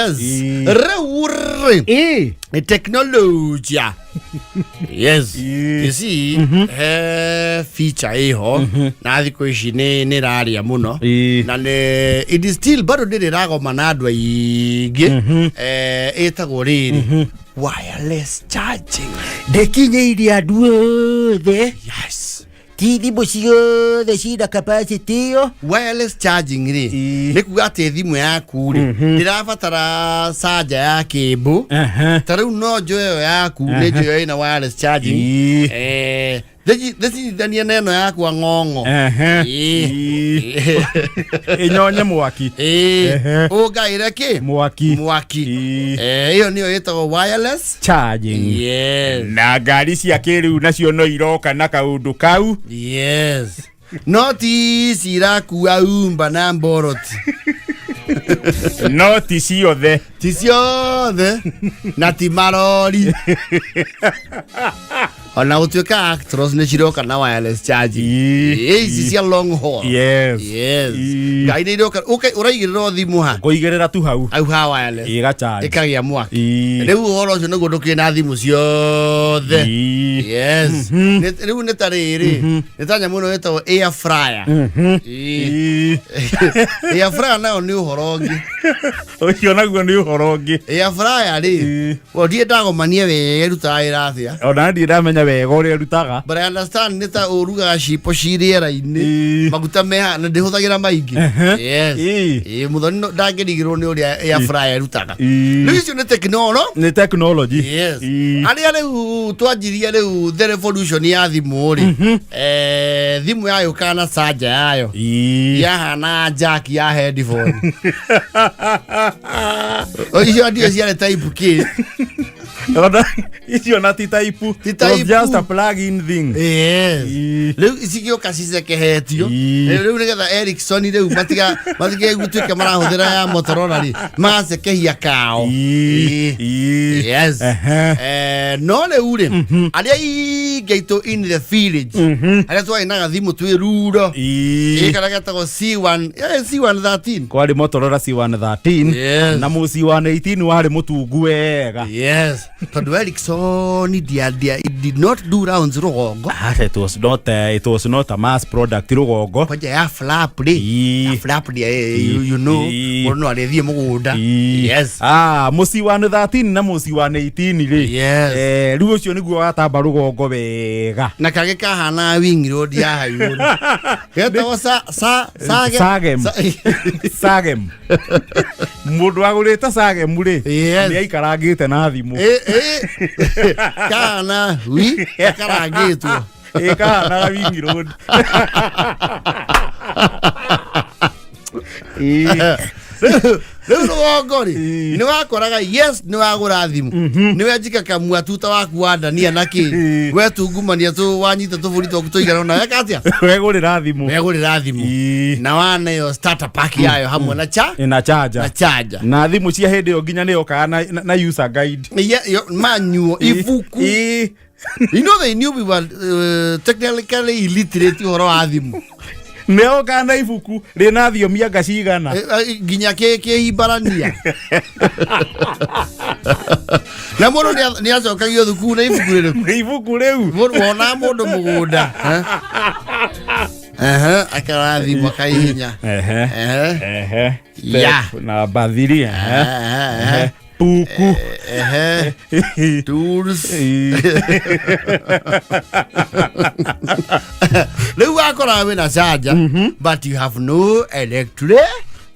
Yes. Rĩu rĩ, nĩ technology. Yes. You see, he feature ĩho na thikũ ici nĩ ĩraria mũno na nĩ it is still bado ndĩrĩ ĩragoma na andũ aingĩ. Ĩtagwo rĩrĩ wireless charging. Ndĩkinyĩirie andũ othe. Yes. Ti thimũ ciothe cina capacity ĩyo. Wireless charging rĩ, nĩ kuga atĩ thimũ yaku rĩ ndĩrabatara canja ya kĩmbũ. Ta rĩu no njoyo yaku nĩ njoyo ĩna wireless charging. Thĩcithanie na ĩno yaku ang'ong'o. Ĩnyonye mwaki. Ũngaĩre kĩ mwaki. Mwaki. Ĩyo nĩyo ĩtagwo wireless charging. Yes. Na ngari cia kĩrĩu nacio no iroka na kaũndũ kau. Yes, no ti ici irakua umba na mboroti. No ti ciothe. Ti ciothe na ti marori, ona gũtuĩka Actros nĩ ciroka na wireless charging. Ici cia long haul. Yes. Yes. Ngai nĩ iroka. Ũraigĩrĩra o thimũ ha Kũigĩrĩra tu hau. Hau ha wireless. Ĩgacharge. Ĩkagĩa mwaki. Rĩu ũhoro ũcio nĩguo ndũkĩrĩ na thimũ ciothe. Yes. Rĩu nĩ ta rĩrĩ, nĩ ta nyamũ ĩno ĩtagwo air fryer. Air fryer nayo nĩ ũhoro ũngĩ. Ũcio naguo nĩ ũhoro ũngĩ. Air fryer rĩ, well, ndirĩ ndagomania wega ĩrutaga wĩra atĩa. Ona ndirĩ ndamenya wega ũrĩa ĩrutaga. But I understand nĩ ta ũrugaga cipo ci rĩera-inĩ. Maguta meha na ndĩhũthagĩra maingĩ. Yes. Mũthoni ndangĩrigĩrwo nĩ ũrĩa air fryer ĩrutaga. Rĩu icio nĩ tekinoronjĩ. Nĩ technology. Yes. Arĩa rĩu twanjirie rĩu the revolution ya thimũ rĩ, thimũ yayũkaga na canja yayo yahana jack ya headphone. O, icio ndio ciarĩ type K. Ona icio na ti type. Ti It was type. just a plug-in thing. Yes. Rĩu cigĩũka cicekehetio. Rĩu nĩgetha Ericsson rĩu matigegũtuĩke marahũthĩra ya Motorola rĩ, magacekehia kao. Yes. No rĩu rĩ, arĩa aingĩ aitũ in the village, arĩa twarĩ na gathimũ twĩ ruro kana getagwo C1, C113. Kwarĩ Motorola C113. Yes. Na mu C118 warĩ mũtungu wega. Yes, tondũ Ericsson ndia it did not do rounds rũgongo. Ah, it was not a mass product rũgongo. Kwanja ya flap rĩ, ya flap rĩ, you know, mũndũ no arĩthiĩ mũgũnda. Yes. Ah, mu C113 na mu C118 rĩ. Yes. Rĩu ũcio nĩguo watamba rũgongo wega. Na kangĩ kahana wing road ya highway getagwo sa sa sage. Sagem. Sagem. Mũndũ agũrĩte Sagem rĩ, Yes. nĩ aikarangĩte na thimũ. Kana wi karangĩtwo. Ĩ, kahanaga wing road. Rĩu rũgongo rĩ, nĩ wakoraga, yes, nĩ wagũra thimũ, nĩ wenjika kamua tuta waku wa ndania na kĩ, wetungumania tu wanyita tũbũri twaku tũigana na weka atĩa. Wegũrĩra thimũ. Wegũrĩra thimũ na waneo starter pack yayo hamwe na cha na charger. Na charger. Na thimũ cia hĩndĩ ĩyo nginya nĩ yokaga na user guide. Manual, ibuku. You know, they knew we were technically illiterate ũhoro wa thimũ. Nĩ yokaga na ibuku rĩna thiomi anga cigana. Nginya kĩhimbarania na mũndũ nĩ acokagio thukuru na ibuku rĩrĩkũ? Nĩ ibuku rĩu. Mũndũ wona mũndũ mũgũnda. Ehe, akarora thimũ akaihinya. Ehe. Ehe. Ya. Step namba 3, ehe. Ehe. Puku. Ehe. Tools. Rĩu wakora wĩna charger but you have no electric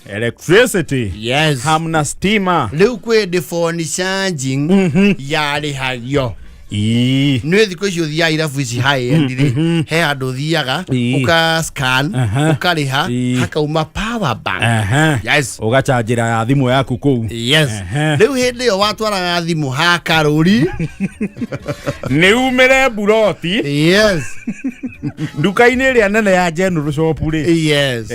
Electricity. Yes. Hamna stima. Rĩu kwĩ ndĩ phone charging yarĩhagio. Nĩ thikũ ici ũthiaga irabu ici high end rĩ, he handũ ũthiaga ũka scan, ũkarĩha, hakauma power bank. Yes. Ũgachanjĩra ya thimũ yaku kũu. Yes. Rĩu hĩndĩ ĩyo watwaraga thimũ ha karũri nĩ umĩre mburoti. Yes. Nduka-inĩ ĩrĩa nene ya General Shop rĩ, Yes.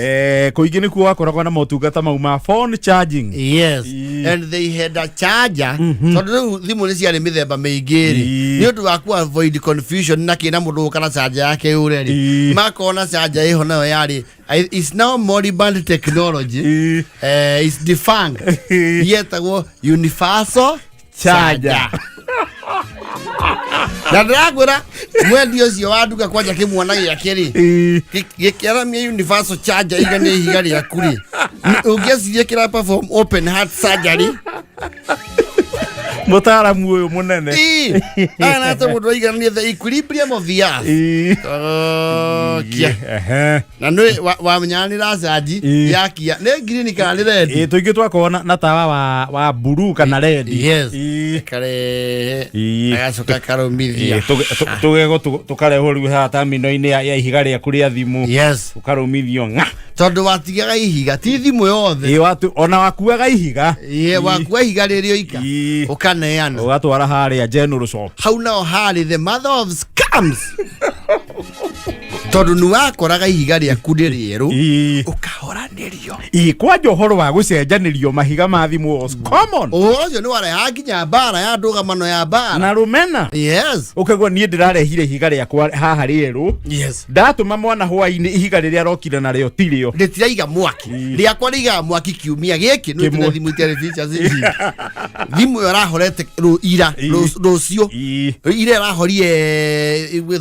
Kũingĩ nĩkuo wakoragwo na motungata mau ma phone charging. Yes. Ii. And they had a charger, tondũ rĩu thimũ nĩ ciarĩ mĩthemba mĩingĩ rĩ, Ii. nĩ ũndũ wa ku avoid confusion na kĩna mũndũ gũka na charger yake yũre rĩ, Ii. makorwo na charger ĩho nayo yarĩ is now moribund technology. Ii. Is defunct. Yetagwo universal charger. Na ndĩrakwĩra mwendia ũcio wa nduka kwanja kĩmwana gĩake rĩ, Ii. gĩkĩaramia universal charger iganie ihiga rĩaku rĩ, ũngĩecirie kĩra perform open heart surgery. Mũtaaramu ũyũ mũnene. Ii, aya nate mũndũ aigananie the equilibrium of the earth. Ii. Tokia. Ehe. Na nĩ wamenya nĩ racanji Ii. yakia nĩ ngirini kana nĩ red. Ĩ, tũingĩ twakorwo na tawa wa blue kana red. Yes. Ii. Karehe. Ii. Agacoka karũmithia. Ĩ, tũgego tũkarehwo rĩu haha tamino-inĩ ya ihiga rĩaku rĩa thimũ. Yes. Ũkarũmithio ng'a. Tondũ watigaga ihiga ti thimũ yothe. Ĩ, ona wakuaga ihiga. Ye, wakua ihiga rĩrĩ oika Ii. ũkaneana. Ũgatwara harĩa General Shop. Hau nao harĩ the mother of scams, tondũ nĩ wakoraga ihiga rĩaku nĩ rĩerũ, Ii. ũkahoranĩrio. Ĩ, kwanja ũhoro wa gũcenjanĩrio mahiga ma thimũ was common. Ũhoro ũcio nĩ warehaga nginya mbara ya ndũgamano ya mbara. Na rũmena. Yes. Ũkaigua niĩ ndĩrarehire ihiga rĩakwa haha rĩerũ, ndatũma mwana hwainĩ, ihiga rĩrĩa arokire narĩo tirĩo. Rĩtiraiga mwaki. Rĩakwa rĩigaga mwaki kiumia gĩkĩ nĩ Kĩmwe. thimũ itarĩ features nyingĩ. Thimũ ĩyo ĩrahorete ira, rũciũ. Ii. Ira ĩrahorie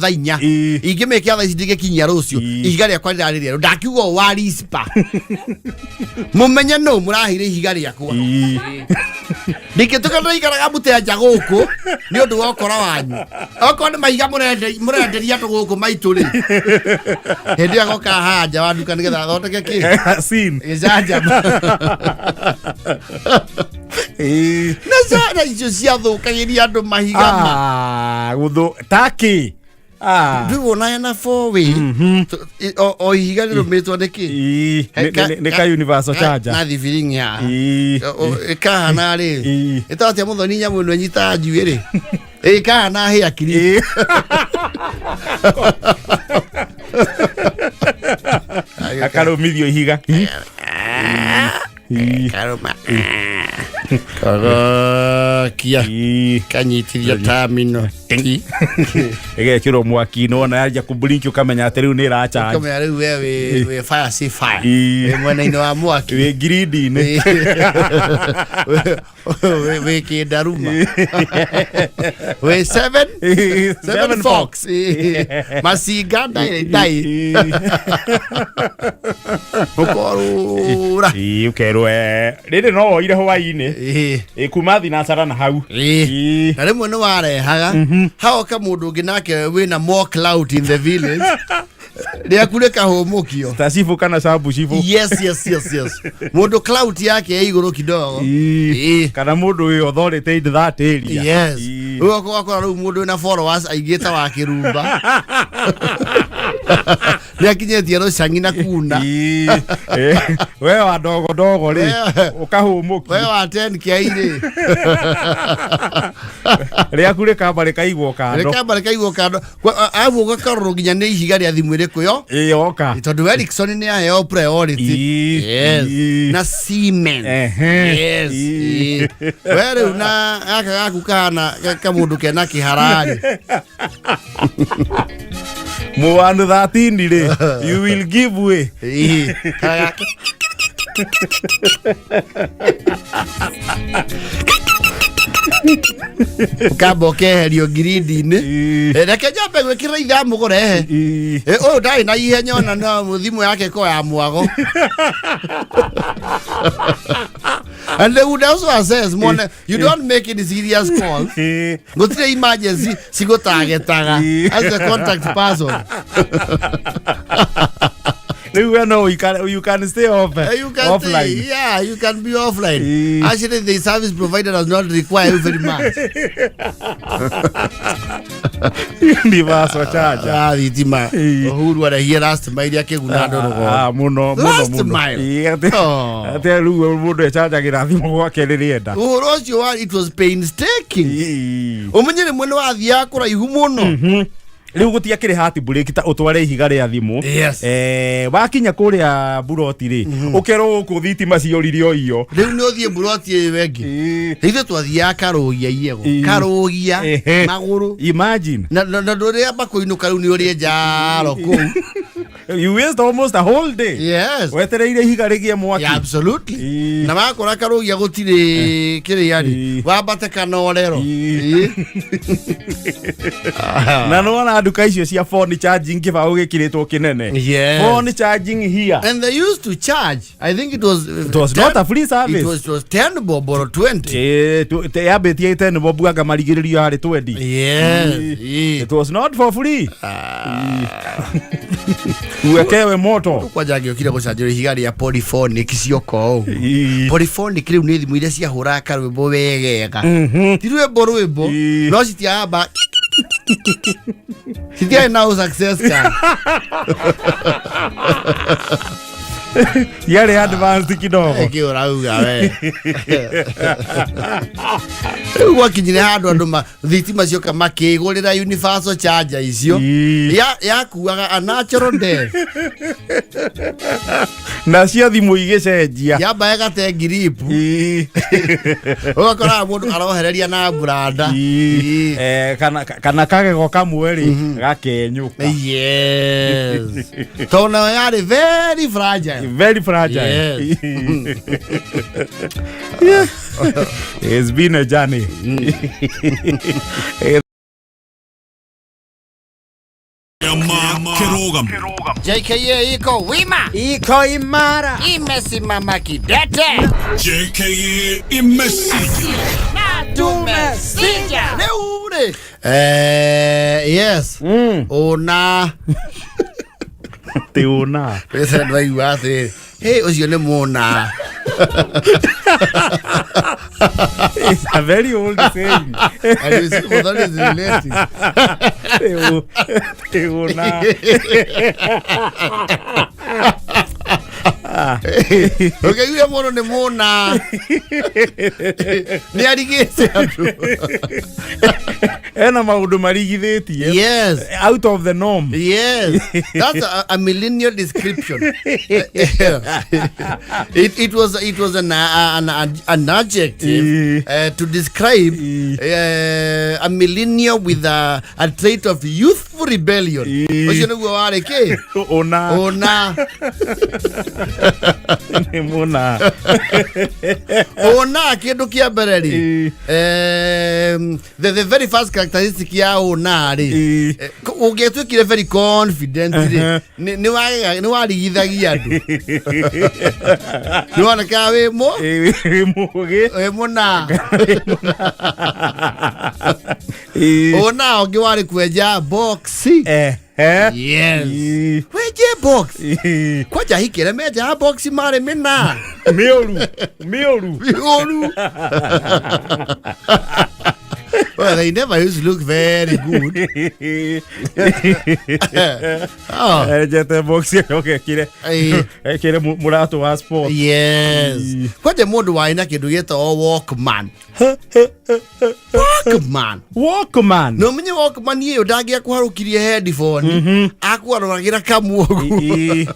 thaa 4. Ingĩmĩkĩra thaa ici ndĩgĩkinyia rũciũ. Ihiga rĩakwa rĩrarĩ rĩerũ, ndakiuga ũũ wa rispa mũmenye nũ mũraheire ihiga rĩakwa. Ndingĩtuĩka ndĩraikaraga mũtenja gũkũ nĩ ũndũ wa ũkora wanyu. Okorwo nĩ mahiga mũrenderia andũ gũkũ maitũ rĩ, hĩndĩ ĩyo agoka haha nja wa nduka nĩgetha athondeke kĩ? Scene. Gĩcanjama. Ii. Na cara icio ciathũkagĩria andũ mahiga ma. Ah, gũthũ taki. Ah. Rĩu ona hena four way. O ihiga rĩrũmĩtwo nĩ kĩ? Ii, nĩ ka universal charger. Na thibiringi haha. Ii. Ĩkahana rĩ, Ii. ĩtatia mũthoni nyamũ ĩno ĩnyitaga njuĩrĩ, ĩkahana hĩa kiri. Ii. Akarũmithio ihiga. Ii. Karũma kagokia. Ii. Kanyitithia tamino. Ĩgekĩrwo mwaki-inĩ, wona yanjia kũblink ũkamenya atĩ rĩu nĩ ĩracharge. Ũkamenya rĩu we wĩ fire si fire. Ii. Wĩ mwena-inĩ wa mwaki. Wĩ ngirindi-inĩ. Wĩ kĩndaruma, wĩ seven seven fox macinga ndai ndai ũkorũra. Ii, ũkerwo rĩrĩ no woire hwaĩ-inĩ. Ĩ, kuma thinacara na hau. Ii. Na rĩmwe nĩ warehaga haoka mũndũ ũngĩ nake wĩna more clout in the village, rĩaku rĩkahũmũkio. Ta cibũ kana cabu cibũ. Yes, mũndũ clout yake ya igũrũ kidogo. Ii. Ii. Kana mũndũ wĩ authority in that area. Yes. Ii. Rĩu ũgakora rĩu mũndũ wĩna followers aingĩ ta wa kĩrumba nĩ akinyĩtie rũcang'i na kuna. Ii. We wa ndogo ndogo rĩ, ũkahũmũki. We wa 10K rĩ, rĩaku rĩkamba rĩkaigwo kando. Rĩkamba rĩkaigwo kando. Arabu ũgakorwo nginya nĩ ihiga rĩa thimũ ĩrĩkũ yo. Ĩ, yoka. Tondũ Ericsson nĩ aheo priority. Ii. Yes. Ii. Na Siemens. Ehe. Yes. Ii. Ii. We rĩu na gaka gaku kahana kamũndũ kena kĩhararĩ. Mũwanu 13 rĩ, you will give way. Ii. Kana ũkamba ũkeherio ngirindi-inĩ. Ii. Reke njambe gwĩkĩra ithaa mũgũrehe. Ii. Ũyũ ndarĩ na ihenya ona no thimũ yake ko ya mwago. And they would also assess mone you don't make any serious calls. Ii. Gũtirĩ emergency cigũtagetaga Ii. as the contact person. Rĩu we no ũikare, you can stay off, You can offline. Stay, yeah, you can be offline. Ii. Actually, the service provider does not require you very much. Universal charger. Ah, thitima. Ii. Uhuru arehie last mile akĩguna andũ rũgongo. Ah, mũno mũno Last mũno. mile. Ii, Oh. atĩ rĩu mũndũ echanjagĩra thimũ gwake rĩrĩa enda. Ũhoro ũcio wa it was painstaking. Ii. Ũmenye rĩmwe nĩ wathiaga kũraihu mũno. Rĩu gũtiakĩrĩ heart break ta ũtware ihiga rĩa thimũ. Yes. Wakinya kũrĩa buroti rĩ, ũkerwo gũkũ thitima ciorire o iyo. Rĩu nĩ ũthiĩ mburoti ĩyo ĩngĩ. Ithuĩ twathiaga karũgia iego. Karũgia magũrũ. Imagine. Na ndũrĩamba kũinũka, rĩu nĩ ũrĩe njaro kũu. You waste almost a whole day wetereire ihiga rĩgĩe mwaki. Yeah, absolutely. Na wakora karũgia gũtirĩ kĩrĩa rĩ, wambate kanorero. Na nĩwona nduka icio cia phone charging, kĩbaũ gĩkĩrĩtwo kĩnene, "Phone charging here." And they used to charge, I think it was It was not a free service. It was 10 bob or 20. Yambĩtie 10 bob, anga marigĩrĩrio harĩ 20. It was not for free. Uwekewe moto. Kwanja ngĩũkire gũcanjĩrwo ihiga rĩa polyphonic cioka ũguo. Polyphonic rĩu nĩ thimũ iria ciahũraga karwĩmbo wegega, ti rwĩmbo rwĩmbo. No citiamba citiarĩ na success card. Yarĩ advanced kidogo. Ĩkĩ ũrauga we? Rĩu gwakinyire handũ andũ thitima cioka makĩgũrĩra universal charger icio. Yakuaga a natural death. Nacio thimũ igĩcenjia. Yamba ĩgate ngiripu. Ũgakoraga mũndũ arohereria na branda. Kana kagego kamwe rĩ gakenyũka. Yes, tondũ nayo yarĩ very fragile. Very fragile. Yes. Yeah. It's been a journey. JKA iko wima. Iko imara. Imesimama kidete. JKA imesija. Tumesija rĩu rĩ, yes, ũna. Ti una. President waigua atĩrĩrĩ, hey, ũcio nĩ mũna. It's a very old saying. And you see, Muthoni is relating. Ti una. Ũkĩiguire mũndũ nĩ mũna, nĩ arigĩte andũ. Ena maũndũ marigithĩtie. Out of the norm. Yes, that's a millennial description. It was an adjective to describe a millennial with a trait of youthful rebellion. Ũcio nĩguo warĩ kĩ? Una. Ũna. Nĩ mũna. Ũna kĩndũ kĩa mbere rĩ, the very first characteristic ya ũna rĩ, ũngĩatuĩkire very confident rĩ, nĩ warigithagia andũ, nĩ wonekaga wĩ mũ Wĩ mũgĩ. Wĩ mũna. Ũna ũngĩ warĩ kwenja box. Yes. Wenje box. Kwanja hikĩre menjaga box marĩ mĩna. Mĩũru mĩũru. Mĩũru. Well, they never used to look very good. Oh. Enjete box ĩyo ekire ekire mũratũ wa sport. Yes. Kwanja mũndũ warĩ na kĩndũ gĩtagwo Walkman. Walkman. Walkman. Na ũmenye Walkman ĩyo ndangĩakũharũkirie headphone, akũgarũragĩra kamwe ũguo.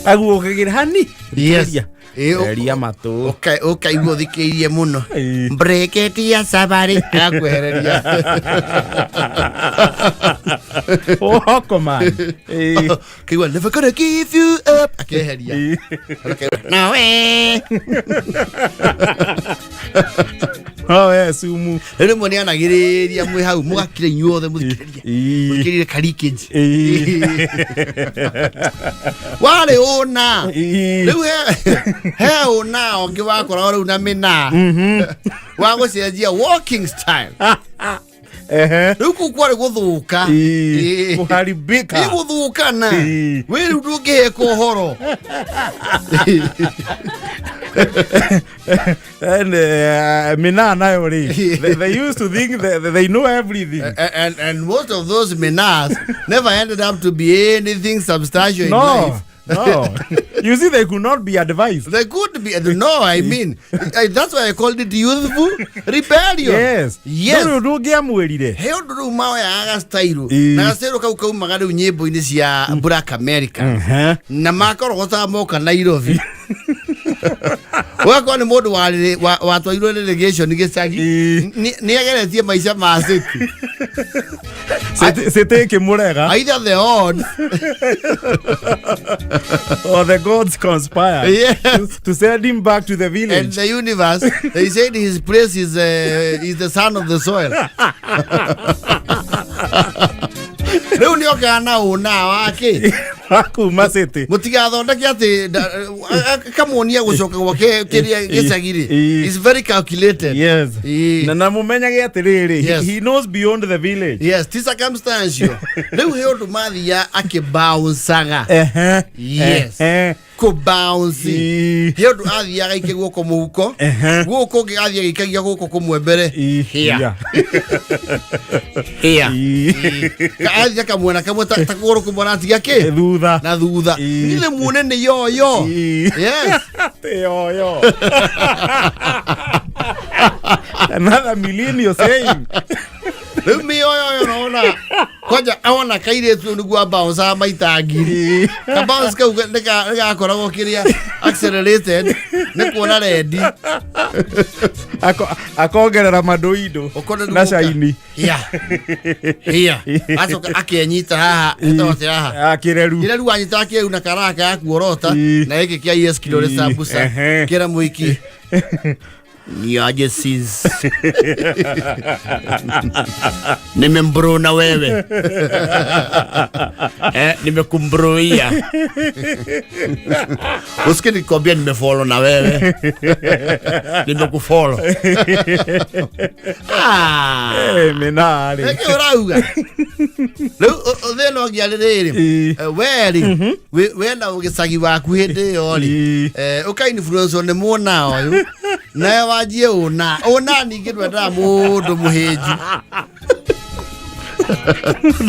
Aguũkagĩra hani. Yes. Eria matũ. Ũkaigua ũthikĩirie mũno breketi ya sabarĩ agakwehereria. Walkman. Kaigua "Never gonna give you up", akeheria. No way. Oh, yes, sumu. Rĩu rĩmwe nĩ anagĩrĩria mwĩ hau mũgakire inyuothe mũthikĩrĩria mũthikĩrĩrie karikĩnji warĩ ũna. Rĩu he ũna ũngĩ wakoragwo rĩu na mĩna wa gũcenjia walking style. Rĩu kũu kwarĩ gũthũka. Kuharibika. Ĩ gũthũkana. Wĩ rĩu ndũngĩheka ũhoro. And mina nayo rĩ, they used to think that they know everything. And most of those menas never ended up to be anything substantial in No. life. No, you see, they could not be advised. They could be. No, I mean, that's why I called it youthful rebellion. Yes. Yes. Ndũrĩ ũndũ ũngĩamwĩrire. He ũndũ rĩu maoyaga style Ĩĩ. na gacero kau kaumaga rĩu nyĩmbo-inĩ cia Black America na makorogotaga moka Nairobi. Ũgakorwo nĩ mũndũ watwarirwo relegation gĩcagi. Ĩĩ. Nĩ ageretie maica ma city. City ĩkĩmũrega. Either the odds. Or the gods conspired to send him back to the And village. the universe, they said his place is the son of the soil. Rĩu nĩ okaga na ũna wake. Kuma city. Mũtigathondeke atĩ akamuonia gũcoka gwake kĩrĩa gĩcagi-rĩ is very calculated. Yes. Ĩĩ. Na mũmenyage atĩrĩrĩ, Yes. he knows beyond the village. Yes, ti circumstantial. Rĩu he ũndũ mathia akĩbouncaga. Yes. Kũbounce. He ũndũ athiaga aikia guoko mũhuko. Gũkũ ũngĩ athiĩ agĩikagia gũkũ kũmwe mbere. Here. Here. Athiĩ kamwena kamwe ta kũgũrũ kũmwe aratiga kĩ? Thutha. Na thutha. Nile muone nĩ yoyo. Yes. Ati yoyo. Another millennial saying. Rĩu mĩyoyo nona kwanja awona kairĩtu nĩguo ambouncaga maita 1000. Kabounce kau nĩgakoragwo kĩrĩa accelerated nĩ kuona rendi. Akongerera madoido Ũkone na nĩgũka. caini. Here. Here. Acoka akenyita haha ĩtagwo atĩa haha? Kĩreru. Kĩreru wanyita kĩu na karaka ya kuorota na gĩkĩ kĩa yes kidole sambusa kĩra mũiki niaje sis nimembruna wewe nimekumbruia usikie nikwambia nimefollow na wewe nimekufollow. Menarĩ. Nĩkĩ ũrauga rĩu thĩna ũngĩ arĩ rĩrĩ we rĩ wena ũgĩcagi waku hĩndĩ ĩyo rĩ ũka influence nĩ mũna ũyũ nawe wanjie ũna ũna ningĩ ndwendaga mũndũ mũhĩnju.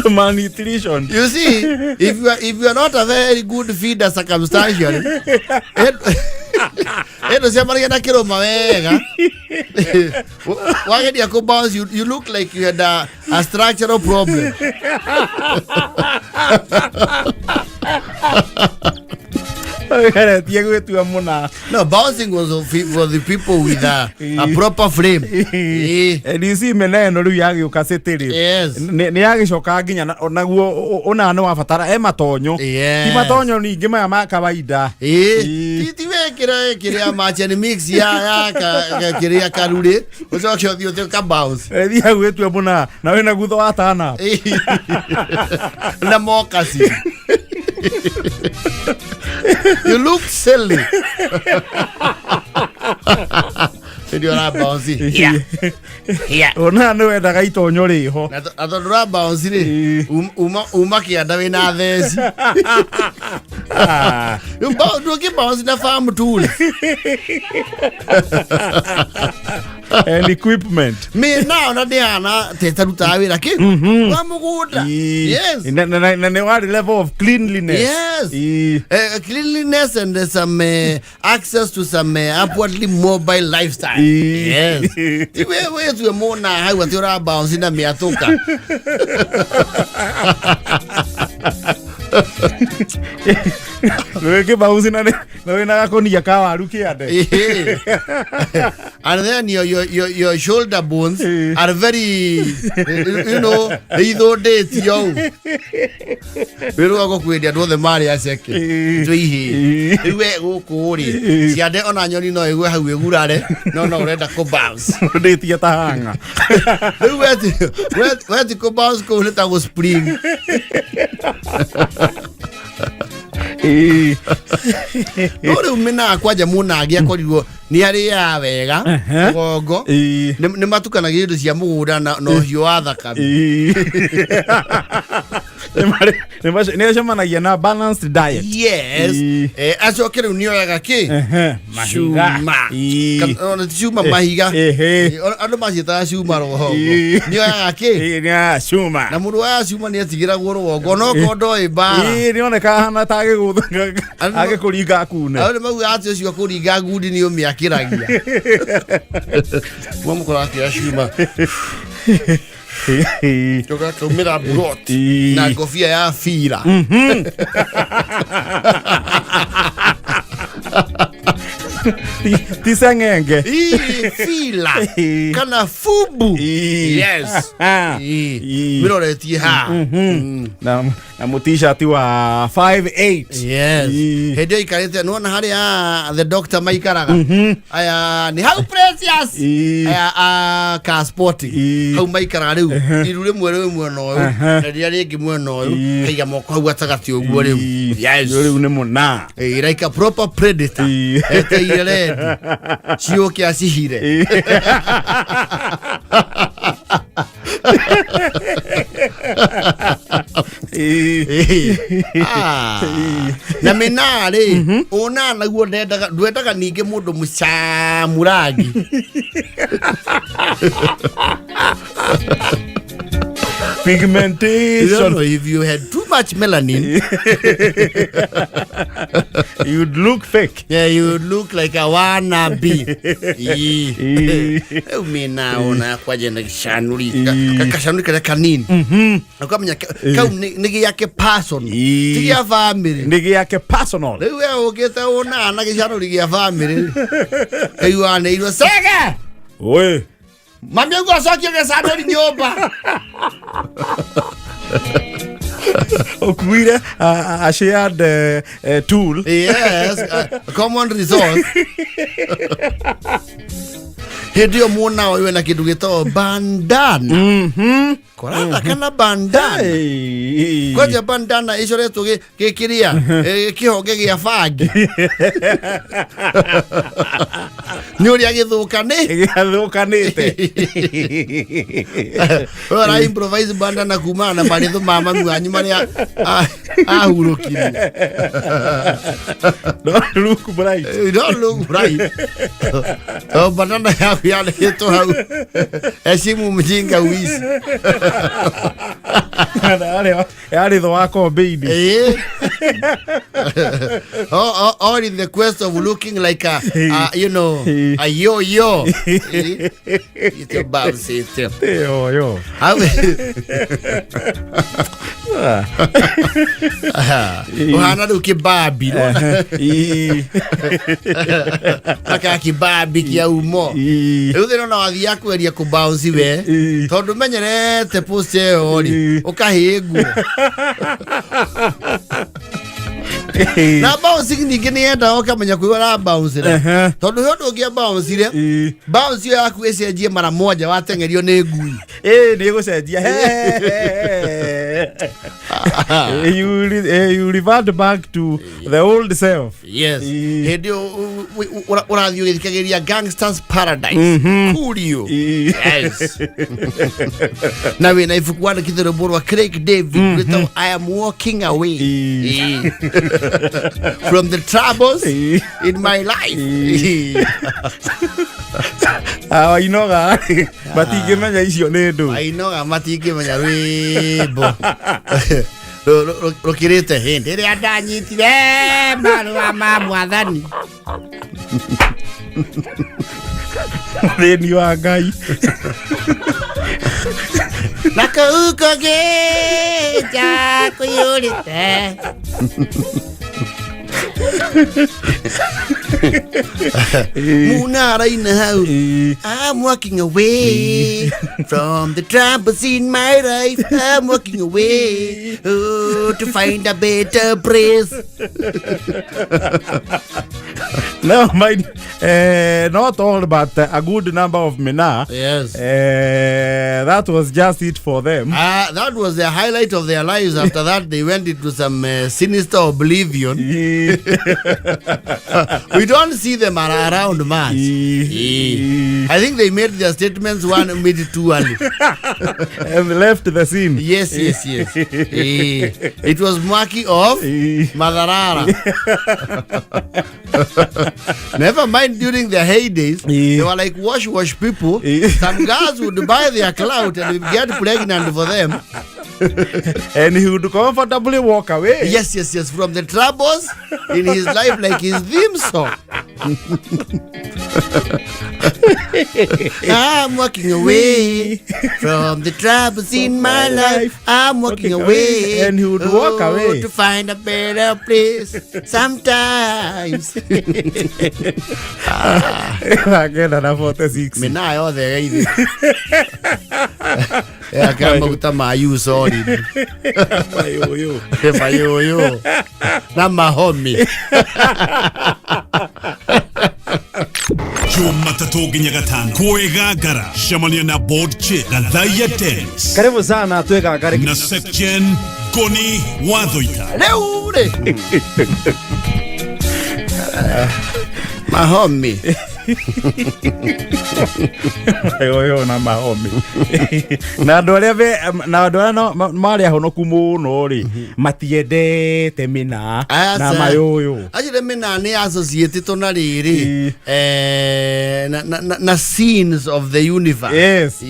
The malnutrition. You see, if you are not a very good feeder circumstantially, ĩno ciamaragia na kĩrũma wega wageria kũ bounce, you look like you had a structural problem. Geretie gwĩtua mũna. No, bouncing was for the people with a proper frame. And you see mena ĩno rĩu yagĩũka city rĩ nĩ yagĩcoka nginya naguo ũna nĩ wabatara e matonyo. Ti matonyo ningĩ maya ma kawaida. Ti wekĩra kĩrĩa macheni mix ya kĩrĩa karurĩ ũcoke ũthiĩ ũthiĩ ũka bounce. Thiaga gwĩtua mũna na wĩna gutho wa tana. Na moccasin. You look silly. Ndio ra bounce. Yeah. Yeah. Ona nĩ wendaga itonyo rĩho. Na tondũ ra bounce rĩ uma kĩanda wĩna theci. Rĩu ndũngĩ bounce na farm tool. And equipment. Me now na ndĩhana tetarutaga wĩra kĩ wa mũgũnda. Yes. Na nĩ warĩ level of cleanliness. Yes. Cleanliness and some access to some upwardly mobile lifestyle. Yes. Ti we we tuwe mona hau atĩ ũra bounce na mĩatũka. Wĩkĩ bounce na wĩna gakonia ka waru kĩande. And then your shoulder bones are very ithũndĩtio ũũ. Wĩrũa gũkwĩria andũ othe marĩ aceke. Twĩ ihĩ. Rĩu we gũkũ rĩ, ciande ona nyoni no ĩgwe hau ĩgurare, no ũrenda kũ bounce. Ndĩtie ta hanga. Rĩu we ti kũ bounce kũu nĩ ta gũ spring. No rĩu mĩnaga kwanja mũnangi akorirwo nĩ arĩaga wega mũgongo nĩ matukanagia indo cia mũgũnda na ũhiũ wa thakame. Nĩ acemanagia na balanced diet. Yes. Ii. Acoke rĩu nĩoyaga kĩ? Ehe, mahiga. Cuma. Ii. Ona ti cuma, mahiga. Ehe. Andũ maciĩtaga cuma rũgongo. Ii. Nĩoyaga kĩ? Ii, nĩ oyaga cuma. Na mũndũ woyaga cuma nĩ atigĩragwo rũgongo onokorwo ndoĩ mbara. Ii, nĩoneka ahana ta agĩgũtha agĩkũringa akune. Andũ nĩ maugaga atĩ ũcio akũringa ngundi nĩ ũmĩakĩragia. Mwamũkora akĩoya cuma tũgakaumĩra mburoti na ngobia ya bira. Ti seng'enge. Ii, fila Ii. kana fubu. Ii. Yes. Ii. Ii. Mĩroretie haha. Na mũtishati wa 58. Yes. Ii. Hĩndĩ ĩyo ikarĩte nĩwona harĩa the doctor maikaraga aya nĩ hau Precious. Ii. Aya a car sporting. Ii. Hau maikaraga rĩu iru rĩmwe rĩu mwena ũyũ Ehe. na rĩrĩa rĩngĩ mwena ũyũ. Ii. Kaiga moko hau gatagatĩ ũguo rĩu. Ii. Yes. Rĩu nĩ mũna. Like a proper predator. Ii. Eteire rendi ciũke acihire. Ii. Ah. Na mĩnaa rĩ, ũna naguo ndendaga ndwendaga ningĩ mũndũ mũcamu rangi. You don't Pigmentation. know if you had too much melanin, You'd look fake. yeah, you would look like a wannabe. Ii. Rĩu mĩnaa ona kwanja na gĩcanũri Ii. gacanũri karĩa kanini. Ũkamenya kau nĩ gĩake person, Ii. ti gĩa family. Nĩ gĩake personal. Rĩu we ũkĩte ũnaa na gĩcanũri gĩa family kaiguanĩirwo cege. Oi. Mami auga acokie gĩcanũri nyũmba. Ũkuire a shared tool. Yes, a common resource. Hĩndĩ ĩyo mwona ũyũ ena kĩndũ gĩtagwo bandana. Koratha kana bandana. Hey. Kwanja bandana ĩcoretwo gĩkĩrĩa kĩhonge gĩa bangi nĩ ũrĩa gĩthũka nĩ Gĩathũkanĩte. Ora improvise bandana kumana na marĩthũ ma mami wanyu marĩa ahurũkirie. Don't look bright. You don't look right. Oh, bandana yaku yandĩkĩtwo hau heshimu mjinga uishi. Yarĩ thũ wa kombĩini. All in the quest of looking like a you know, a yo-yo. It's a bounce it. Yo. Hau ũhana rĩu kĩbabi Ii. aka kĩbabi kĩa umo. Ii. Rĩu thĩna ona wathiaga kweria kũ bounce we Ii. tondũ menyerete post ĩyo rĩ Ii. ũkahĩngwo na bouncing ningĩ nĩ yendaga ũkamenya kwĩ ũra bounce Ehe. tondũ he ũndũ ũngĩ bouncire Ii. bounce ĩyo yaku ĩcenjie mara moja wateng'erio nĩ ngui. Ĩ, nĩ ĩgũcenjia. You revert back to the old self. Yes. Ii. Hĩndĩ ĩyo ũrathiĩ ũgĩthikagĩrĩria Gangsters Paradise Coolio. Ii. Yes. Na wĩna ibuku wandĩkĩte rwĩmbo rwa Craig David rwĩtagwo I Am Walking Away. Ii. Ii. From the troubles Ii. in my life. Ii. Awainoga matingĩmenya icio nĩ ndũ. Ainoga matingĩmenya rwĩmbo rũkĩrĩte hĩndĩ ĩrĩa ndanyitire marũa ma mwathani. Thĩni wa Ngai. Na kũu kũngĩ nja kũiyũrĩte munaraina hau. Ii. I'm walking away from the troubles in my life. I'm walking away, oh, to find a better place. Never mind. Not all, but a good number of Mina. Yes. That was just it for them. That was the highlight of their lives. After that, they went into some sinister oblivion. We don't see them around much. I think they made their statements one minute too early. And left the scene. Yes. It was Mwaki of Matharara. Never mind, during their heydays, they were like wash wash people. Some girls would buy their clout and get pregnant for them. And he would comfortably walk away. Yes. From the troubles in his life, like his theme song. I'm walking away from the troubles in my life. I'm walking away. And he would walk away. To find a better place sometimes. Agenda na 46. Mina yothe geithĩ aka maguta ma Eusolid. Mayũyũ. Mayũyũ na mahomi. Jumatatũ nginya gatano kwĩgangara cemania na board chair Gathaia Dennis. Karibu sana twĩgangare. Na Sekjen Ngoni Wathoita. Rĩu rĩ mahomi. Mayũyũ na mahomi. Na andũ arĩa na andũ arĩa marĩ ahonoku mũno rĩ, matiendete Mina na Aca. mayũyũ. Actually Mina nĩ associated na rĩrĩ na scenes of the universe. Yes.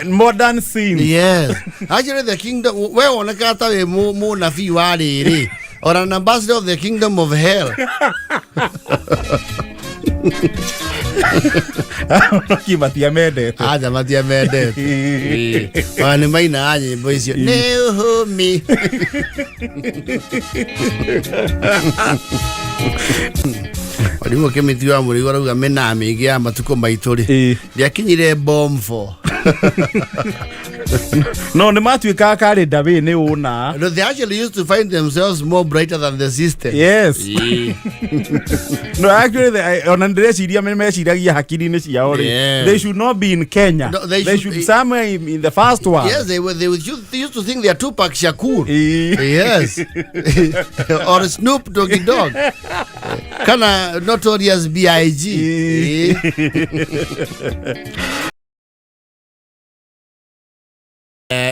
Modern scenes. Yes. Actually the kingdom we wonekaga ta wĩ mũnabii wa rĩrĩ or an ambassador of the kingdom of hell. Ahonoki matiamendete. Aja matiamendete. Ona nĩ mainaga nyĩmbo icio nĩ ũhũmi. Warimũ kĩmĩti wa mũrĩgu arauga mĩnaa mĩingĩ ya matukũ maitũ rĩ ndĩakinyire bomb four. No nĩ matuĩkaga karĩ ndawĩ nĩ ũna. No, they actually used to find themselves more brighter than the system. Yes. No, actually, ona ndĩreciria meciragia hakiri-inĩ ciao rĩ. They should not be in Kenya. No, they They should should somewhere in the first world. Yes, they were. They used to think they are Tupac Shakur. Yes. Or Snoop Doggy Dogg. Kana Notorious B.I.G.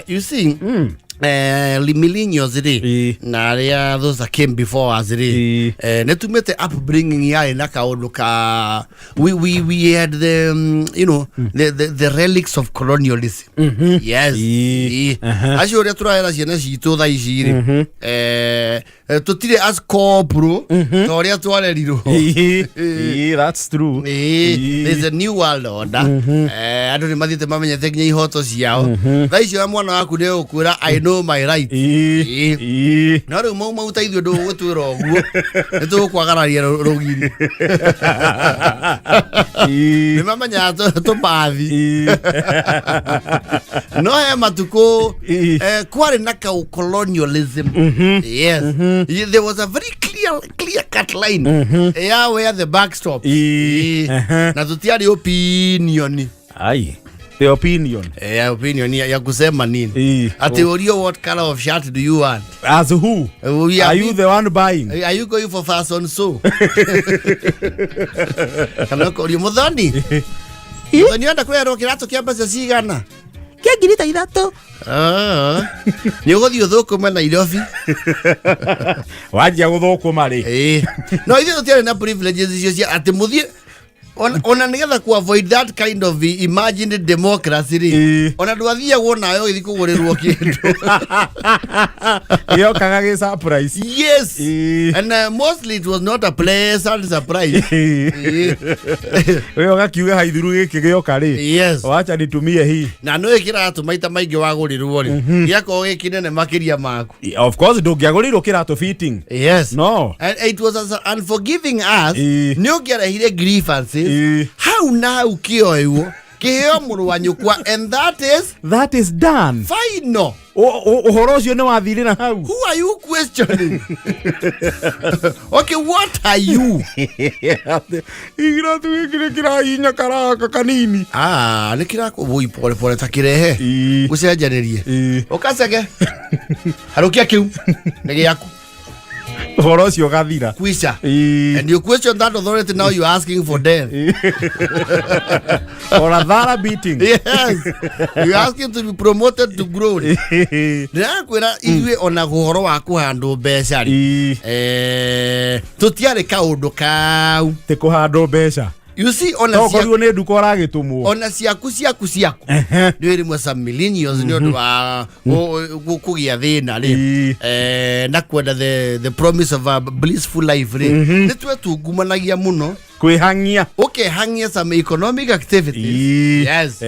You see, millennials rĩ na arĩa those that came before us rĩ, nĩ tumĩte upbringing yarĩ na kaũndũ ka we had the you know the relics of colonialism. Yes. Acio ũrĩa tũrarera ciana citũ thaa ici rĩ, tũtirĩ as corporal ta ũrĩa twarerirwo. That's true. There's a new world order. Andũ nĩ mathiĩte mamenyete nginya ihoto ciao. Thaa icio mwana waku nĩ ũkwĩra, "I know my right." No rĩu mau mau ta ithuĩ ndũgũtwĩra ũguo, nĩ tũgũkwagararia rũgiri. Nĩ mamenyaga tũbathi. No he matukũ kwarĩ na kau colonialism. Yes. There was a very clear cut line ya where the buck stops. Na tũtiarĩ opinion. Ai. The opinion. Opinion ya kusema nini? Ati urio, "What color of shirt do you want?" As who? We Are you the one buying? Are you going for fashion show? Kana ũkorio, "Mũthoni, Mũthoni, enda kũrerwo kĩratũ kĩa mbeca cigana?" Kĩa 3000. Ah. Nĩ ũgũthiĩ ũthũkũme Nairobi. Wanjia gũthũkũma rĩ. Ĩĩ. No ithuĩ tũtiarĩ na privileges icio cia atĩ mũthiĩ ona nĩgetha ku avoid that kind of imagined democracy rĩ, ona ndwathiagwo nawe ũgĩthiĩ kũgũrĩrwo kĩndũ. Gĩokaga gĩ surprise. Yes. And mostly it was not a pleasant surprise. Wewe ũgakiuga haithuru gĩkĩ gĩoka rĩ. Wacha nitumie hii. Na no ĩkĩratũ maita maingĩ wagũrĩrwo rĩ, gĩakorwo gĩ kĩnene makĩria maku. Of course ndũngĩagũrĩirwo kĩratũ fitting. Yes. No. And it was as unforgiving as nĩ ũngĩarehire grievances hau na hau kĩoĩwo. Kĩheo mũrũ wa nyũkwa, and that is That is done. Final. Ũhoro ũcio nĩ wathirĩra hau. Who are you questioning? Okay, what are you? Iratũ gĩkĩ nĩ kĩrahinya karaka kanini. Ah, nĩ kĩrakũbũi pole pole ta kĩrehe. Gũcenjanĩrie. Ũkacege. Harũkia kĩu. Nĩ gĩaku. Ũhoro ũcio ũgathira. Kwisha. And you question that authority, now you are asking for death. Or a thorough beating. Yes. You are asking to be promoted to glory. Ndĩrakwĩra ithuĩ ona ũhoro wa kũhandwo mbeca rĩ. Tũtiarĩ kaũndũ kau. Ti kũhandwo mbeca. You see, ona No korirwo nĩ nduka ũragĩtũmwo. Ona ciaku ciaku ciaku nĩ rĩmwe some millennials nĩ ũndũ wa kũgĩa thĩna rĩ, na kwenda the promise of a blissful life rĩ, nĩ twetungumanagia mũno. Kwĩhang'ia. Ũkehang'ia some economic activities. Yes.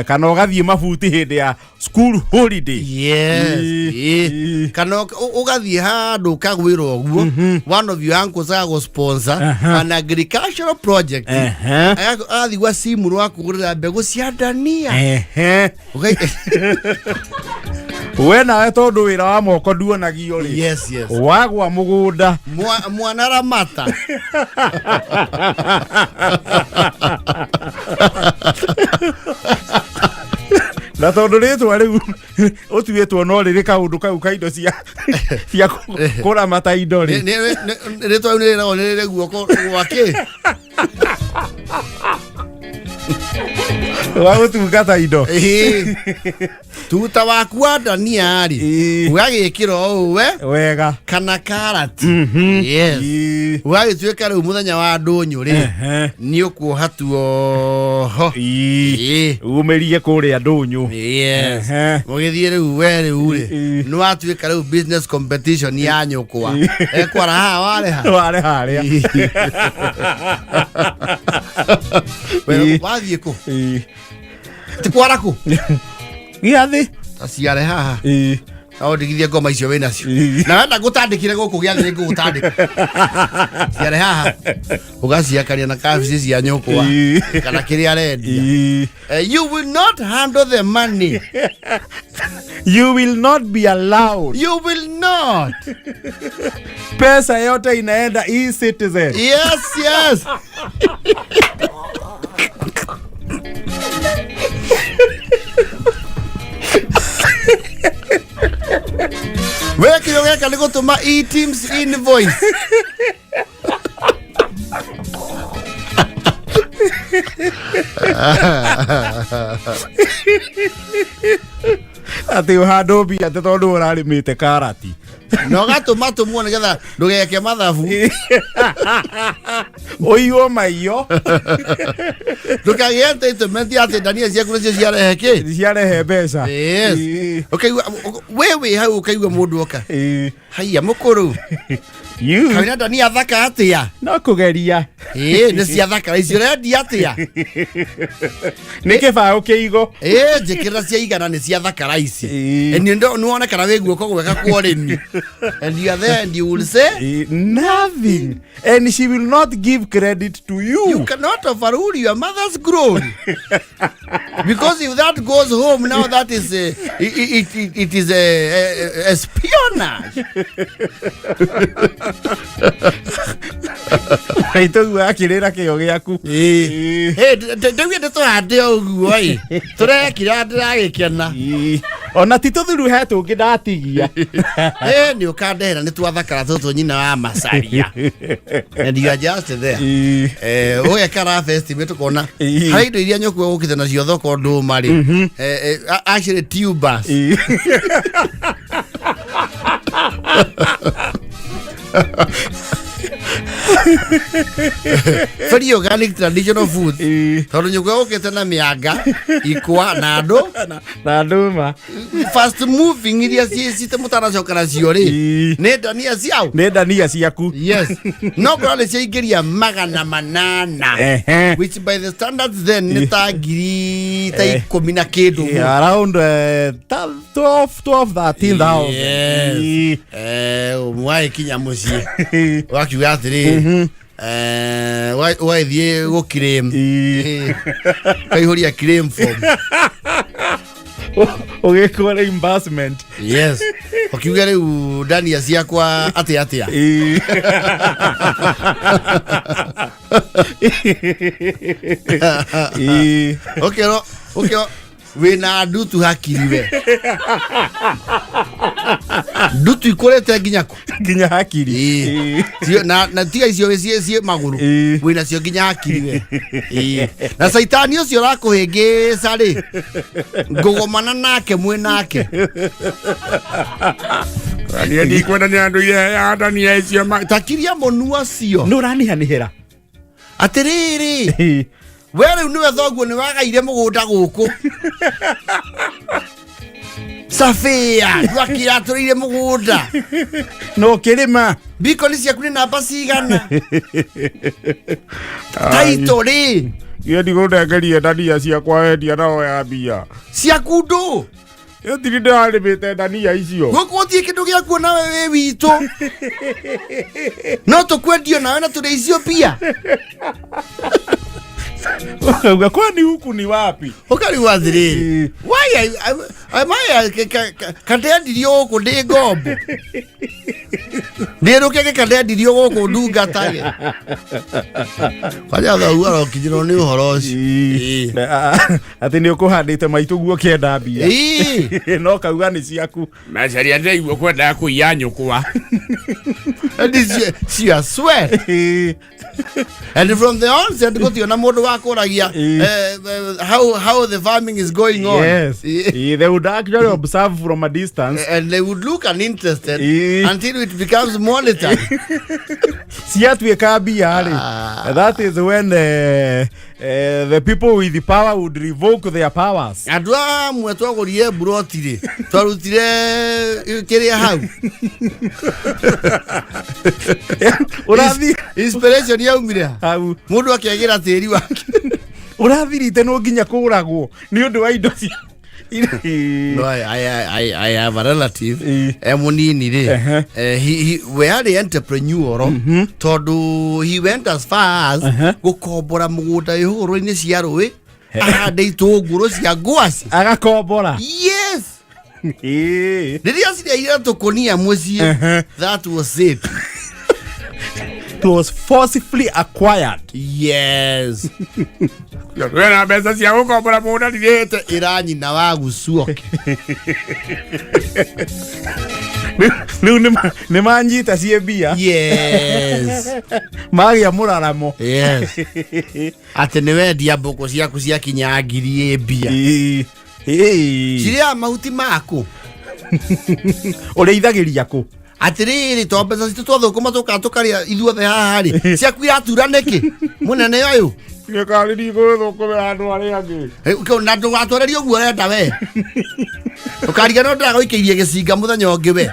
Kana ũgathiĩ mabuti hĩndĩ ya school holiday. Yes. Kana ũgathiĩ handũ ũkagwĩra ũguo, one of your uncles agagũ-sponsor an agricultural project. Agathiĩ gwa simu rwa kũgũrĩra mbegũ cia ndania. We nawe tondũ wĩra wa moko nduonagio rĩ, Yes. wagwa mũgũnda. Mwana ramata. Na tondũ rĩtwa rĩu ũtuĩtwo no rĩrĩ kaũndũ kau ka indo cia kũramata indo rĩ. Rĩtwa rĩu nĩ rĩragwo nĩ rĩrĩ guoko gwake. Wa gũtungata indo. Ĩĩ. Tuta waku wa ndania rĩ, ũgagĩkĩra ũũ we wega kana karati. Yes. Ũgagĩtuĩka rĩu mũthenya wa ndũnyũ rĩ, nĩ ũkuoha tuoho. Umĩrie kũrĩa ndũnyũ. Yes. Mũgĩthiĩ rĩu we rĩu rĩ, nĩ watuĩka rĩu business competition ya nyũkwa ekwara haha wareha. Ware harĩa. We, wathiĩ kũ? Ti kwara kũ? Gĩathĩ. Taciare haha. No ndigithie ngoma icio wĩ nacio. Na wenda ngũtandĩkire gũkũ gĩathĩ nĩ ngũgũtandĩka. Ciare haha. Ũgaciakaria na kabici cia nyũkwa kana kĩrĩa arendia. You will not handle the money. You will not be allowed. You will not. Pesa yote inaenda e-Citizen. Yes. We kĩrĩa ũgeka nĩ gũtũma e-Teams invoice. Atĩ ũhandwo mbia atĩ tondũ ũrarĩmĩte karati. Na ũgatũma tũmwo nĩgetha ndũgeke mathabu. Ũiywo maiyo. Ndũkagĩe entitlement atĩ ndania ciaku nĩcio ciarehe kĩ? Ciarehe mbeca. Yes. Ũkaigua we wĩ hau ũkaigua mũndũ oka. Haiya mũkũrũ. You. Kawĩra ndania thaka atĩa? No kũgeria. Ĩĩ nĩ cia thaka icio ũrendia atĩa? Nĩ kĩbaũ kĩigo. Ĩĩ njĩkĩrĩra cia igana nĩ cia thakara ici. Nĩ wonekana wĩ guoko gwega kwa ũrĩmi. And you are there and you will say Nothing. And she will not give credit to you. You cannot overrule your mother's glory. Because if that goes home now, that is it is a espionage. Maitũguo akĩrĩra kĩo gĩaku. Hey, ndauga ndĩtũhande o ũguo ĩ tũrekira ndĩragĩkena. Ona ti tũthuru he tũngĩ ndatigia. Ĩ nĩ ũkandehera nĩ twathakara tũtũ nyina wa macaria. And you are just there. Ũgeka rough estimate ũkona harĩ indo iria nyũkua gũkĩte nacio thoko ndũma rĩ, actually tubers. Very organic traditional food tondũ nyũkua gũkĩte na mĩanga ikwa na andũ na ndũma fast moving iria cite mũtanacoka nacio rĩ, nĩ ndania ciao. Nĩ ndania ciaku. Yes, no korwo nĩ ciaingĩria 800, which by the standards then nĩ ta ngiri ta 10 na kĩndũ ũguo. Yeah, around 12 12 13,000. Yes. Mwagĩkinya mũciĩ wakiuga atĩrĩrĩ, Eh, ũgagĩthiĩ gũ claim. Ĩĩ. Kaihũria claim form. Ũgĩkwo reimbursement. Yes, ũkiuge rĩu ndania ciakwa atĩa atĩa. Ĩĩ. Ĩĩ. Ũkĩrwo ũkĩrwo wĩna ndutu hakiri we, ndutu ikũrĩte nginya kũ? Nginya hakiri. Ĩĩ. Ĩĩ. Na tiga icio ciĩ magũrũ. Ĩĩ. Wĩna cio nginya hakiri we. Ĩĩ. Na caitani ũcio ũrakũhĩngĩca rĩ, ngũgomana nake mwĩ nake. Niĩ ndikwenda nĩ andũ ireheaga ndania icio Takiria mũnua cio. Nĩ ũranihanĩhĩra. Atĩrĩrĩ, Ĩĩ. we rĩu nĩwe thoguo nĩ wagaire mũgũnda gũkũ Safia ndwakĩratũrĩire mũgũnda. No kĩrĩma. Bikoni ciaku nĩ namba cigana taito rĩ? Niĩ ndigũnengeria ndania ciakwa wendia na oya mbia. Ciaku ndũ. Ĩtiri ndĩrarĩmĩte ndania icio. Gũkũ gũtirĩ kĩndũ gĩakuo nawe wĩ witũ, no tũkwendio nawe na tũrĩ icio mbia. Ũkauga kwani huku ni wapi? Ũkariuga atĩrĩrĩ, Ĩĩ. why am I kandendirio gũkũ ndĩ ngombo ndĩrũkege, kandendirio gũkũ ndungatage kwanja thoguo arokinyĩrwo nĩ ũhoro ũcio. Ĩĩ. Atĩ nĩ ũkũhandĩte maitũ guo kĩenda mbia. Ĩĩ. No kauga nĩ ciaku. Macaria ndĩraigua kwendaga kũiya nyũkwa. And she swear. Ĩĩ. And from the onset gũtirĩ na mũndũ wakũragia Ĩĩ. how the farming is going on. Yes. Ĩĩ. Ĩĩ, they would actually observe from a distance. And they would look uninterested Ĩĩ. until it becomes monetary. Ciatuĩka mbia rĩ, that is when the people with the power would revoke their powers. Andũ amwe twagũrire mburoti rĩ, twarutire kĩrĩa hau. Ũrathi Inspiration yaumire ha? Hau. Mũndũ akĩagĩra tĩri wake. Ũrathirite no nginya kũragwo nĩ ũndũ wa indo cia. No, I have a relative Ĩĩ. e mũnini rĩ. Ehe. We arĩ entrepreneur tondũ he went as far as gũkombora mũgũnda wĩ hũgũrũ-inĩ cia rũĩ ahande itũngũrũ cia ngwaci. Agakombora. Yes. Ĩĩ. Rĩrĩa cireire tũkũnia mũciĩ, that was it. It was forcibly acquired. Yes. Wena mbeca cia gũkombora mũgũnda ndirĩte. Ĩra nyina wa gucuoke. Rĩu nĩ manyita ciĩ mbia. Yes. Magĩa mũraramo. Yes, atĩ nĩ wendia mbũkũ ciaku ciakinya 1000 ĩ mbia. Ĩĩ. Ĩĩ. Cirĩaga mahuti maku. Ũrĩithagĩria kũ? Atĩrĩrĩ, to mbeca citũ twathũkũma tũkaga tũkarĩa ithuothe haha rĩ, ciaku iratura nĩkĩ mũnene ũyũ? Gĩkari ndigũthũkũmĩra andũ arĩa angĩ. Na ndũgatwarerie ũguo ũrenda we, ũkariga no ndĩragũikĩirie gĩcinga mũthenya ũngĩ we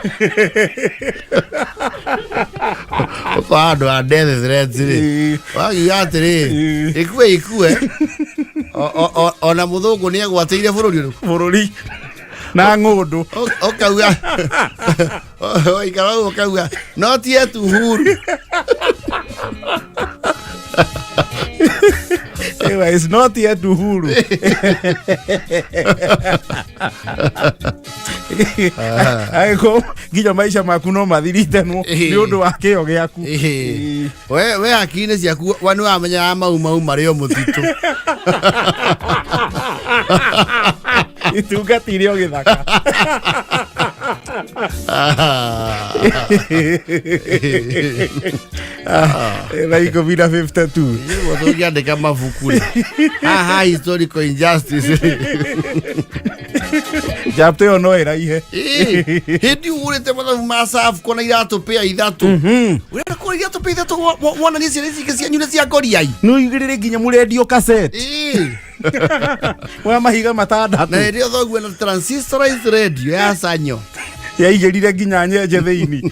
ũkora andũ a death threats rĩ. Ĩĩ. Wakiuga atĩrĩrĩ, Ĩĩ. ĩkue ĩkue. Ona mũthũngũ nĩ egwatĩire bũrũri ũrĩkũ? Bũrũri na ng'ũndũ. Ũkauga waikara ũguo ũkauga no ti yetu huru. Ewa, it's not yet uhuru. Angĩkorwo nginya maica maku no mathiritanwo Ĩĩ. nĩ ũndũ wa kĩo gĩaku. Ĩĩ. We hakiri-inĩ ciaku wa nĩ wamenyaga mau mau marĩ o mũtitũ. Itungatire o gĩthaka. 10:52. Nĩguo tũngĩandĩka mabuku rĩ haha historical injustice rĩ. Chapter ĩyo no ĩraihe. Ĩĩ, hĩndĩ ũgũrĩte mathabu ma Safco na iratũ pĩa 3, ũrenda kũgũra iratũ pĩa 3 wonanie ciana ici ingĩ cianyu nĩ cia ngoriai. Nĩ ũigĩrĩre nginya mũrendio cassette Ĩĩ. wa mahiga Na matandatũ. hĩndĩ ĩyo thoguo na transistorized radio ya Sanyo. Yaigĩrire nginya nyenje thĩinĩ.